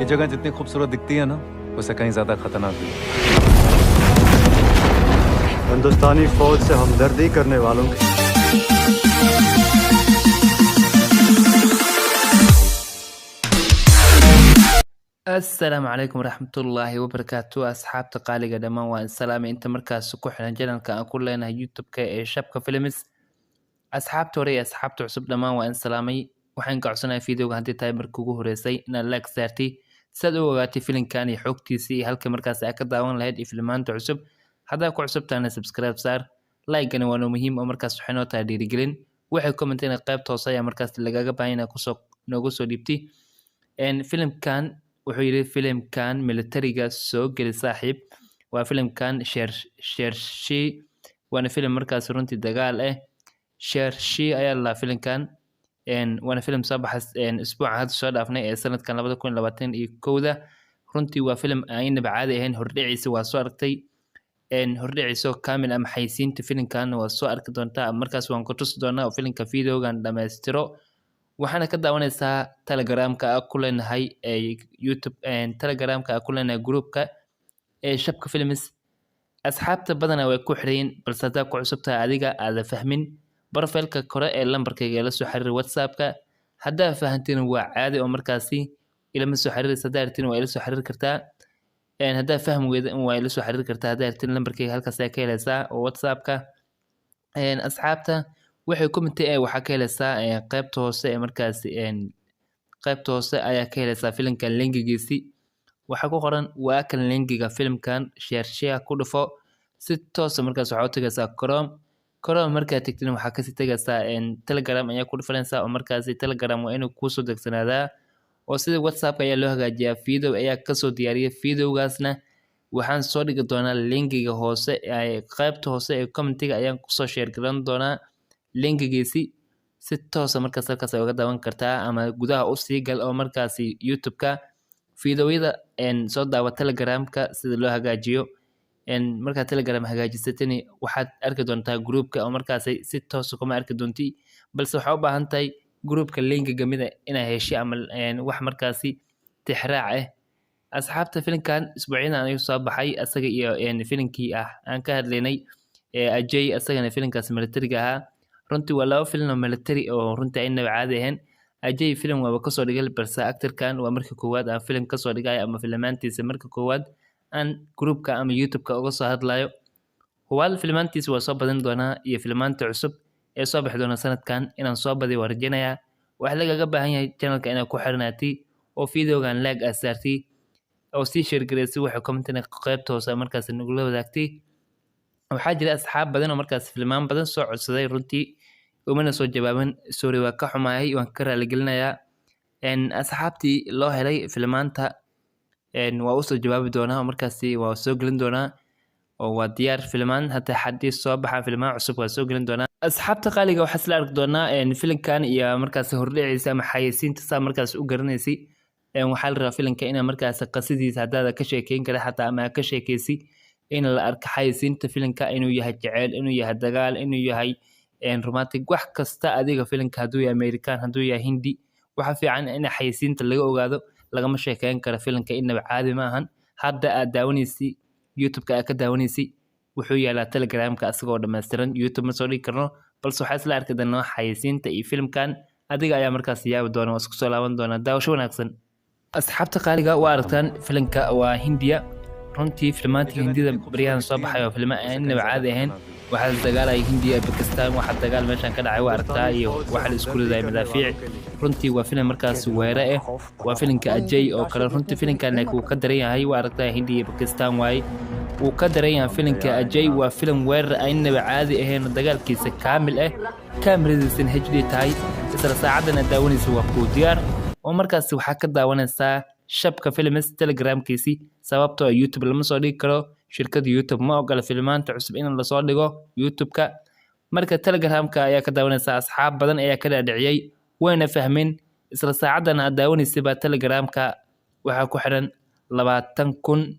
ये जगह जितनी खूबसूरत दिखती है ना, उससे कहीं ज्यादा खतरनाक भी है। हिंदुस्तानी फौज से हमदर्दी करने वालों की Asalaamu calaykum waraxmatullaahi wabarakaatu. Asxaabta qaaliga dhammaan waan salaamay inta markaas ku xiran channelka aan ku leenahay YouTube-ka ee Shabka Films. Asxaabta hore iyo asxaabta cusub dhammaan waan salaamay. Waxaan ka codsanayaa videoga haddii tahay markii ugu horeysay inaad like saartay si aad u ogaatay filimkan iyo xogtiisa iyo halka markaas aad ka daawan lahayd iyo filmaanta cusub. Haddaa ku cusub tahana, subscribe saar. Like-gani waa noo muhiim oo markaas waxay noo tahay dhiirigelin. Waxay commentina qaybta hoose ayaa markaas lagaga baahan inaad kusoo noogu soo dhiibtay. Filimkan wuxuu yidhi, filimkan militariga soo geli saaxiib. Waa filimkan Shershaah, waana filim markaas runtii dagaal ah. Shershaah ayaa la filimkan, waana filim soo baxay isbuuca hadda soo dhaafnay ee sanadkan 2021. Runtii waa filim aan inaba caadi ahayn. Hordhiciisa waa soo aragtay, hordhiciisa kaamil ama xaysiinta filimkan waa soo arki doontaa. Markaas waan ku tusi doonaa oo filimka videogan dhammaystiro. Waxaana ka daawanaysaa Telegramka aan ku leenahay ee YouTube, Telegramka aan ku leenahay groupka ee Shabka Films. Asxaabta badanaa way ku xirayeen, balse haddaa ku cusub tahay adiga aada fahmin, profileka kore ee lambarkayga la soo xiriir WhatsAppka. Haddaa fahantina waa caadi oo markaasi ilama soo xiriiraysa. Haddaa rabtina waa ila soo xiriiri kartaa. Haddaa fahmi weyda waa ila soo xiriiri kartaa. Haddaa rabtin lambarkayga halkaas ayaa ka helaysaa oo WhatsAppka. Asxaabta waxay comment waxaa ka helaysaa qaybta hoose ee markaasi, qaybta hoose ayaa ka helaysaa filimkan linkigiisi. Waxaa ku qoran, waa kan linkiga filimkan Shershaah, ku dhufo si toosa. Markaas waxaa u tagaysaa Chrome. Chrome markaad tegtin waxaa kasii tagaysaa Telegram ayaa ku dhufanaysaa, oo markaasi Telegram waa inuu kuusoo degsanaadaa oo sida WhatsAppka ayaa loo hagaajiyaa. Video ayaa kasoo diyaariyay, videogaasna waxaan soo dhigi doonaa linkiga hoose, qaybta hoose ee commentiga ayaan kusoo share garan doonaa linkigiisi. Si toosa markaas halkaas ay uga daawan kartaa, ama gudaha usii gal oo markaasi YouTube-ka fiidiyowyada soo daawa, Telegramka sida loo hagaajiyo. Markaad Telegram hagaajisatani waxaad arki doontaa groupka oo markaasi si toosa kuma arki doonti, balse waxaa u baahan tahay groupka linkiga mida inaa heshay ama wax markaasi tixraac ah. Asxaabta, filimkan isbuucyadan ayuu soo baxay, asaga iyo filimkii ah aan ka hadlaynay Ajay, asagana filimkaas militariga ahaa. Runtii waa laba filim oo military oo runtii aynaba caadi ahayn. Ajay filim waaba kasoo dhigay, balse actorkan waa marka koowaad aan filim kasoo dhigayo ama filimaantiisa marka koowaad aan groupka ama YouTube-ka uga soo hadlayo. Hubaal filimaantiisa waa soo badin doonaa iyo filimaanta cusub ee soo bixi doona sanadkan inaan soo badiyo waa rajaynayaa. Waxaa lagaga baahan yahay channelka inaad ku xirnaatay oo videogan like aad saartay oo sii share garaysay, waxay commentina qaybta hoose markaas nagula wadaagtay. Waxaa jira asxaab badan oo markaas filmaan badan soo codsaday, runtii umana soo jawaabin. Sorry, waa ka xumaayay, waan ka raaligelinayaa. Asxaabtii loo helay filmaanta waa usoo jawaabi doonaa, markaasi waa soo gelin doonaa oo waa diyaar filmaan. Hataa haddii soo baxaan filmaan cusub waa soo gelin doonaa. Asxaabta qaaliga, waxaa isla arki doonaa filimkan iyo markaas hordhiciisa ama xayeysiinta saa markaas u garanaysay. Waxaa la rabaa filimka inaa markaas qasadiisa haddaada ka sheekeyn kara xataa ama ka sheekeysi, in la arko xayeysiinta filimka, inuu yahay jeceyl, inuu yahay dagaal, inuu yahay romantic, wax kasta adiga filimka hadduu yahay American, hadduu yahay Hindi, waxa fiican in xayeysiinta laga ogaado. Lagama sheekeyn karo filimka, inaba caadi ma ahan. Hadda aad daawanaysi YouTube-ka aad ka daawanaysay wuxuu yaalaa Telegramka asagoo dhammaystiran. YouTube ma soo dhigi karno, balse waxaa isla arki doonaa xayeysiinta iyo filimkan. Adiga ayaa markaas yaabi doona, waa isku soo laaban doonaa. Daawasho wanaagsan. Asxaabta qaaliga, waa aragtaan filimka waa Hindiya. Runtii filmaantii Hindida baryahan soo baxay oo filma aan inaba caadi ahayn. Waxaa la dagaalaya Hindiya, Bakistan, waxa dagaal meeshan ka dhacay waa aragtaa, iyo waxa la isku ridaya madaafiic. Runtii waa filim markaas weere ah, waa filimka Ajay oo kale. Runtii filimkan laakiin wuu ka daran yahay. Waa aragtaa, Hindiya, Bakistan waaye, wuu ka daran yahay filimka Ajay. Waa filim weerar aan inaba caadi ahayn oo dagaalkiisa kaamil ah, kaamiradiisana HD tahay. Isla saacadan aad daawanaysa waa kuu diyaar oo markaas waxaa ka daawanaysaa Shabka Films Telegramkiisi, sababtoo YouTube lama soo dhigi karo. Shirkadda YouTube ma ogola filmaanta cusub in lasoo dhigo YouTube-ka. Marka Telegramka ayaa ka daawanaysaa. Asxaab badan ayaa ka dhaadhiciyey, wayna fahmeen. Isla saacadan aad daawanaysay baa Telegramka waxaa ku xiran 20,000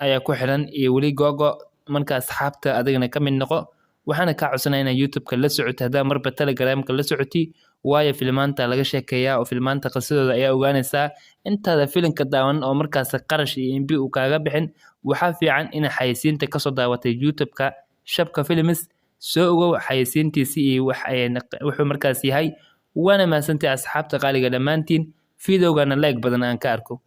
ayaa ku xiran iyo weli gogo. Marka asxaabta adigana ka mid noqo. Waxaana kaa codsanaya inaad YouTube-ka la socotay. Haddaa marba Telegramka la socotay, Waayo filmaanta laga sheekeeyaa oo filmaanta qisadooda ayaa ogaanaysaa intaada filimka daawan oo markaas qarash iyo MB uu kaaga bixin. Waxaa fiican in xayeysiinta kasoo daawatay YouTube-ka Shabka Films, soo ogow xayeysiintiisi iyo wuxuu markaas yahay. Waana mahadsantahay asxaabta qaaliga dhammaantiin, videogana like badan aan ka arko.